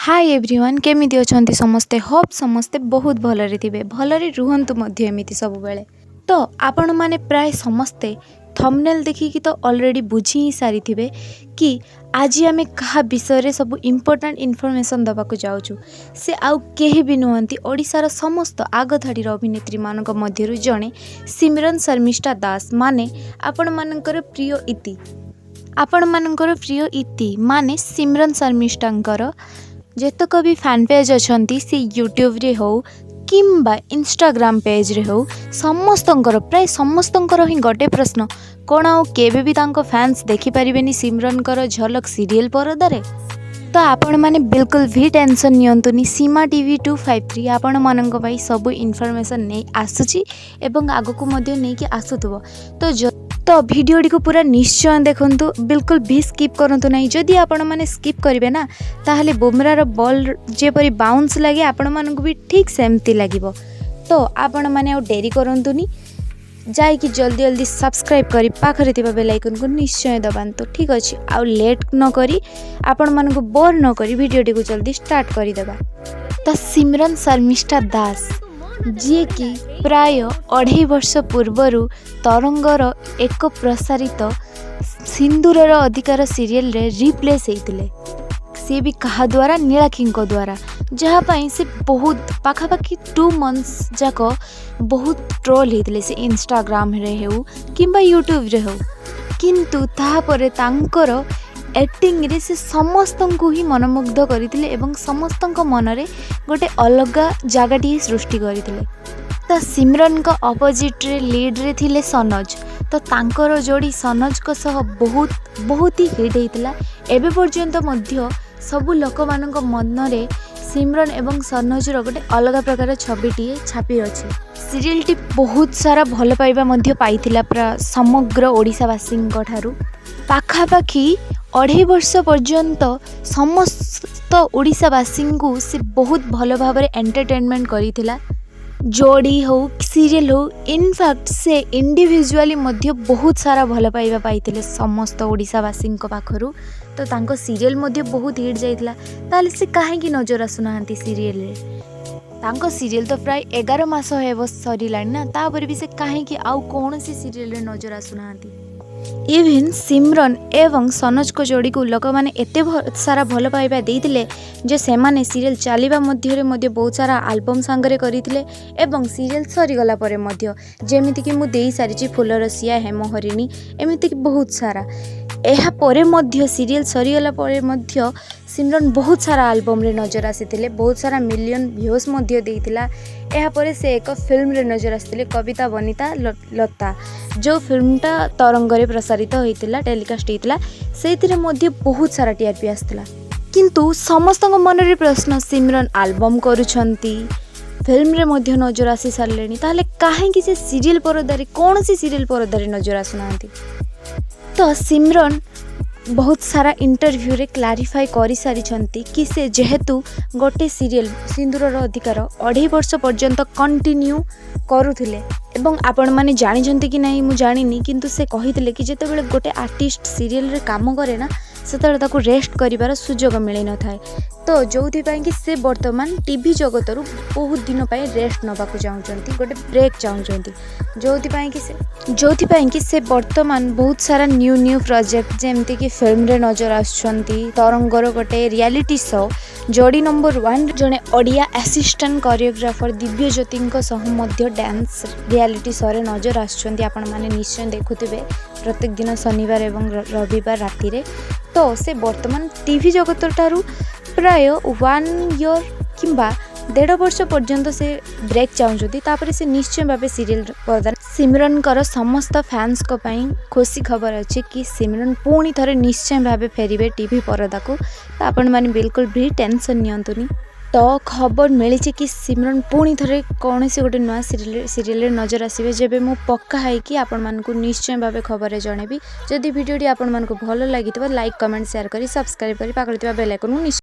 High everyone, କେମିତି ଅଛନ୍ତି ସମସ୍ତେ? ହୋପ୍ ସମସ୍ତେ ବହୁତ ଭଲରେ ଥିବେ। ଭଲରେ ରୁହନ୍ତୁ ମଧ୍ୟ ଏମିତି ସବୁବେଳେ। ତ ଆପଣମାନେ ପ୍ରାୟ ସମସ୍ତେ ଥମ୍ବନେଲ୍ ଦେଖିକି ତ ଅଲରେଡ଼ି ବୁଝି ହିଁ ସାରିଥିବେ କି ଆଜି ଆମେ କାହା ବିଷୟରେ ସବୁ ଇମ୍ପୋର୍ଟାଣ୍ଟ ଇନଫର୍ମେସନ୍ ଦେବାକୁ ଯାଉଛୁ। ସେ ଆଉ କେହି ବି ନୁହନ୍ତି, ଓଡ଼ିଶାର ସମସ୍ତ ଆଗଧାଡ଼ିର ଅଭିନେତ୍ରୀମାନଙ୍କ ମଧ୍ୟରୁ ଜଣେ ସିମରନ୍ ଶର୍ମିଷ୍ଠା ଦାସ, ମାନେ ଆପଣମାନଙ୍କର ପ୍ରିୟ ଇତି। ଆପଣମାନଙ୍କର ପ୍ରିୟ ଇତି ମାନେ ସିମରନ୍ ଶର୍ମିଷ୍ଠାଙ୍କର ଯେତକ ବି ଫ୍ୟାନ୍ ପେଜ୍ ଅଛନ୍ତି, ସେ ୟୁଟ୍ୟୁବରେ ହେଉ କିମ୍ବା ଇନଷ୍ଟାଗ୍ରାମ ପେଜ୍ରେ ହେଉ, ସମସ୍ତଙ୍କର, ପ୍ରାୟ ସମସ୍ତଙ୍କର ହିଁ ଗୋଟେ ପ୍ରଶ୍ନ, କ'ଣ ଆଉ କେବେ ବି ତାଙ୍କ ଫ୍ୟାନ୍ସ ଦେଖିପାରିବେନି ସିମରନ୍ଙ୍କର ଝଲକ ସିରିଏଲ୍ ପରଦାରେ? ତ ଆପଣମାନେ ବିଲକୁଲ ବି ଟେନସନ୍ ନିଅନ୍ତୁନି। ସୀମା ଟିଭି 253 ଆପଣମାନଙ୍କ ପାଇଁ ସବୁ ଇନଫର୍ମେସନ୍ ନେଇ ଆସୁଛି ଏବଂ ଆଗକୁ ମଧ୍ୟ ନେଇକି ଆସୁଥିବ। ତ ଭିଡ଼ିଓଟିକୁ ପୁରା ନିଶ୍ଚୟ ଦେଖନ୍ତୁ, ବିଲକୁଲ ବି ସ୍କିପ୍ କରନ୍ତୁ ନାହିଁ। ଯଦି ଆପଣମାନେ ସ୍କିପ୍ କରିବେ ନା, ତାହେଲେ ବୁମରାର ବଲ୍ ଯେପରି ବାଉନ୍ସ ଲାଗେ, ଆପଣମାନଙ୍କୁ ବି ଠିକ୍ ସେମିତି ଲାଗିବ। ତ ଆପଣମାନେ ଆଉ ଡେରି କରନ୍ତୁନି, ଯାଇକି ଜଲ୍ଦି ଜଲ୍ଦି ସବସ୍କ୍ରାଇବ୍ କରି ପାଖରେ ଥିବା ବେଲ୍ ଆଇକନ୍କୁ ନିଶ୍ଚୟ ଦବାନ୍ତୁ। ଠିକ୍ ଅଛି, ଆଉ ଲେଟ୍ ନ କରି, ଆପଣମାନଙ୍କୁ ବୋର୍ ନ କରି ଭିଡ଼ିଓଟିକୁ ଜଲ୍ଦି ଷ୍ଟାର୍ଟ କରିଦେବା। ତ ସିମରନ୍ ଶର୍ମିଷ୍ଠା ଦାସ, ଯିଏକି ପ୍ରାୟ 2.5 ବର୍ଷ ପୂର୍ବରୁ ତରଙ୍ଗର ଏକ ପ୍ରସାରିତ ସିନ୍ଦୁରର ଅଧିକାର ସିରିଏଲରେ ରିପ୍ଲେସ୍ ହେଇଥିଲେ, ସିଏ ବି କାହା ଦ୍ୱାରା? ନୀଳାକ୍ଷୀଙ୍କ ଦ୍ୱାରା, ଯାହା ପାଇଁ ସେ ବହୁତ ପାଖାପାଖି 2 ମନ୍ଥସ୍ ଯାକ ବହୁତ ଟ୍ରୋଲ୍ ହେଇଥିଲେ, ସେ ଇନଷ୍ଟାଗ୍ରାମରେ ହେଉ କିମ୍ବା ୟୁଟ୍ୟୁବରେ ହେଉ। କିନ୍ତୁ ତାପରେ ତାଙ୍କର ଆକ୍ଟିଂରେ ସେ ସମସ୍ତଙ୍କୁ ହିଁ ମନମୁଗ୍ଧ କରିଥିଲେ ଏବଂ ସମସ୍ତଙ୍କ ମନରେ ଗୋଟେ ଅଲଗା ଜାଗାଟିଏ ସୃଷ୍ଟି କରିଥିଲେ। ତ ସିମରନ୍ଙ୍କ ଅପୋଜିଟ୍ରେ ଲିଡ଼୍ରେ ଥିଲେ ସନୋଜ। ତ ତାଙ୍କର ଯୋଡ଼ି ସନୋଜଙ୍କ ସହ ବହୁତ ବହୁତ ହି ହିଟ୍ ହେଇଥିଲା। ଏବେ ପର୍ଯ୍ୟନ୍ତ ମଧ୍ୟ ସବୁ ଲୋକମାନଙ୍କ ମନରେ ସିମରନ୍ ଏବଂ ସନୋଜର ଗୋଟେ ଅଲଗା ପ୍ରକାର ଛବିଟିଏ ଛାପି ଅଛି। ସିରିଏଲଟି ବହୁତ ସାରା ଭଲ ପାଇବା ମଧ୍ୟ ପାଇଥିଲା ପୁରା ସମଗ୍ର ଓଡ଼ିଶାବାସୀଙ୍କ ଠାରୁ। ପାଖାପାଖି 2.5 ବର୍ଷ ପର୍ଯ୍ୟନ୍ତ ସମସ୍ତ ଓଡ଼ିଶାବାସୀଙ୍କୁ ସେ ବହୁତ ଭଲ ଭାବରେ ଏଣ୍ଟରଟେନମେଣ୍ଟ କରିଥିଲା। ଯୋଡ଼ି ହେଉ, ସିରିଏଲ୍ ହେଉ, ଇନଫ୍ୟାକ୍ଟ ସେ ଇଣ୍ଡିଭିଜୁଆଲି ମଧ୍ୟ ବହୁତ ସାରା ଭଲ ପାଇବା ପାଇଥିଲେ ସମସ୍ତ ଓଡ଼ିଶାବାସୀଙ୍କ ପାଖରୁ। ତ ତାଙ୍କ ସିରିଏଲ୍ ମଧ୍ୟ ବହୁତ ହିଟ୍ ଯାଇଥିଲା। ତାହେଲେ ସେ କାହିଁକି ନଜର ଆସୁନାହାନ୍ତି ସିରିଏଲରେ? ତାଙ୍କ ସିରିଏଲ୍ ତ ପ୍ରାୟ 11 ମାସ ହେବ ସରିଲାଣି ନା, ତାପରେ ବି ସେ କାହିଁକି ଆଉ କୌଣସି ସିରିଏଲରେ ନଜର ଆସୁନାହାନ୍ତି? ଇଭିନ୍ ସିମରନ୍ ଏବଂ ସନୋଜଙ୍କ ଯୋଡ଼ିକୁ ଲୋକମାନେ ଏତେ ସାରା ଭଲ ପାଇବା ଦେଇଥିଲେ ଯେ ସେମାନେ ସିରିଏଲ୍ ଚାଲିବା ମଧ୍ୟରେ ମଧ୍ୟ ବହୁତ ସାରା ଆଲବମ୍ ସାଙ୍ଗରେ କରିଥିଲେ ଏବଂ ସିରିଏଲ୍ ସରିଗଲା ପରେ ମଧ୍ୟ, ଯେମିତିକି ମୁଁ ଦେଇସାରିଛି ଫୁଲରସିଆ, ହେମହରିଣୀ, ଏମିତିକି ବହୁତ ସାରା। ଏହାପରେ ମଧ୍ୟ, ସିରିଏଲ୍ ସରିଗଲା ପରେ ମଧ୍ୟ ସିମରନ୍ ବହୁତ ସାରା ଆଲବମ୍ରେ ନଜର ଆସିଥିଲେ, ବହୁତ ସାରା ମିଲିୟନ୍ ଭ୍ୟୁଜ୍ ମଧ୍ୟ ଦେଇଥିଲା। ଏହାପରେ ସେ ଏକ ଫିଲ୍ମରେ ନଜର ଆସିଥିଲେ, କବିତା ବନିତା ଲତା, ଯେଉଁ ଫିଲ୍ମଟା ତରଙ୍ଗରେ ପ୍ରସାରିତ ହୋଇଥିଲା, ଟେଲିକାଷ୍ଟ ହେଇଥିଲା। ସେଇଥିରେ ମଧ୍ୟ ବହୁତ ସାରା ଟିଆର୍ପି ଆସିଥିଲା। କିନ୍ତୁ ସମସ୍ତଙ୍କ ମନରେ ପ୍ରଶ୍ନ, ସିମରନ୍ ଆଲବମ୍ କରୁଛନ୍ତି, ଫିଲ୍ମରେ ମଧ୍ୟ ନଜର ଆସି ସାରିଲେଣି, ତାହେଲେ କାହିଁକି ସେ ସିରିଏଲ୍ ପରଦାରେ, କୌଣସି ସିରିଏଲ୍ ପରଦାରେ ନଜର ଆସୁନାହାନ୍ତି? ତ ସିମରନ୍ ବହୁତ ସାରା ଇଣ୍ଟରଭ୍ୟୁରେ କ୍ଲାରିଫାଏ କରିସାରିଛନ୍ତି କି ସେ ଯେହେତୁ ଗୋଟେ ସିରିଏଲ୍ ସିନ୍ଦୁରର ଅଧିକାର 2.5 ବର୍ଷ ପର୍ଯ୍ୟନ୍ତ କଣ୍ଟିନ୍ୟୁ କରୁଥିଲେ ଏବଂ ଆପଣମାନେ ଜାଣିଛନ୍ତି କି ନାହିଁ ମୁଁ ଜାଣିନି, କିନ୍ତୁ ସେ କହିଥିଲେ କି ଯେତେବେଳେ ଗୋଟେ ଆର୍ଟିଷ୍ଟ ସିରିଏଲରେ କାମ କରେ ନା, ସେତେବେଳେ ତାକୁ ରେଷ୍ଟ କରିବାର ସୁଯୋଗ ମିଳିନଥାଏ। ତ ଯେଉଁଥିପାଇଁ କି ସେ ବର୍ତ୍ତମାନ ଟିଭି ଜଗତରୁ ବହୁତ ଦିନ ପାଇଁ ରେଷ୍ଟ ନେବାକୁ ଚାହୁଁଛନ୍ତି, ଗୋଟେ ବ୍ରେକ୍ ଚାହୁଁଛନ୍ତି, ଯେଉଁଥିପାଇଁ କି ସେ ବର୍ତ୍ତମାନ ବହୁତ ସାରା ନ୍ୟୁ ନ୍ୟୁ ପ୍ରୋଜେକ୍ଟ, ଯେମିତିକି ଫିଲ୍ମରେ ନଜର ଆସୁଛନ୍ତି, ତରଙ୍ଗର ଗୋଟେ ରିଆଲିଟି ଶୋ ଯୋଡ଼ି ନମ୍ବର 1, ଜଣେ ଓଡ଼ିଆ ଆସିଷ୍ଟାଣ୍ଟ କୋରିଓଗ୍ରାଫର ଦିବ୍ୟଜ୍ୟୋତିଙ୍କ ସହ ମଧ୍ୟ ଡ୍ୟାନ୍ସ ରିଆଲିଟି ଶୋରେ ନଜର ଆସୁଛନ୍ତି। ଆପଣମାନେ ନିଶ୍ଚୟ ଦେଖୁଥିବେ ପ୍ରତ୍ୟେକ ଦିନ ଶନିବାର ଏବଂ ରବିବାର ରାତିରେ। ତ ସେ ବର୍ତ୍ତମାନ ଟିଭି ଜଗତ ଠାରୁ ପ୍ରାୟ 1 ଇୟର୍ କିମ୍ବା 1.5 ବର୍ଷ ପର୍ଯ୍ୟନ୍ତ ସେ ବ୍ରେକ୍ ଚାହୁଁଛନ୍ତି। ତାପରେ ସେ ନିଶ୍ଚୟ ଭାବେ ସିରିଏଲ୍ ପରଦାରେ। ସିମରନ୍ଙ୍କର ସମସ୍ତ ଫ୍ୟାନ୍ସଙ୍କ ପାଇଁ ଖୁସି ଖବର ଅଛି କି ସିମରନ୍ ପୁଣି ଥରେ ନିଶ୍ଚୟ ଭାବେ ଫେରିବେ ଟିଭି ପରଦାକୁ। ତ ଆପଣମାନେ ବିଲକୁଲ ବି ଟେନସନ୍ ନିଅନ୍ତୁନି। ତ ଖବର ମିଳିଛି କି ସିମରନ୍ ପୁଣି ଥରେ କୌଣସି ଗୋଟେ ନୂଆ ସିରିଏଲରେ ନଜର ଆସିବେ, ଯେବେ ମୁଁ ପକ୍କା ହେଇକି ଆପଣମାନଙ୍କୁ ନିଶ୍ଚୟ ଭାବେ ଖବରରେ ଜଣେଇବି। ଯଦି ଭିଡ଼ିଓଟି ଆପଣମାନଙ୍କୁ ଭଲ ଲାଗିଥିବ, ଲାଇକ୍, କମେଣ୍ଟ, ସେୟାର କରି, ସବସ୍କ୍ରାଇବ୍ କରି ପାଖରେ ଥିବା ବେଲ୍ ଆଇକନ୍କୁ ନିଶ୍ଚୟ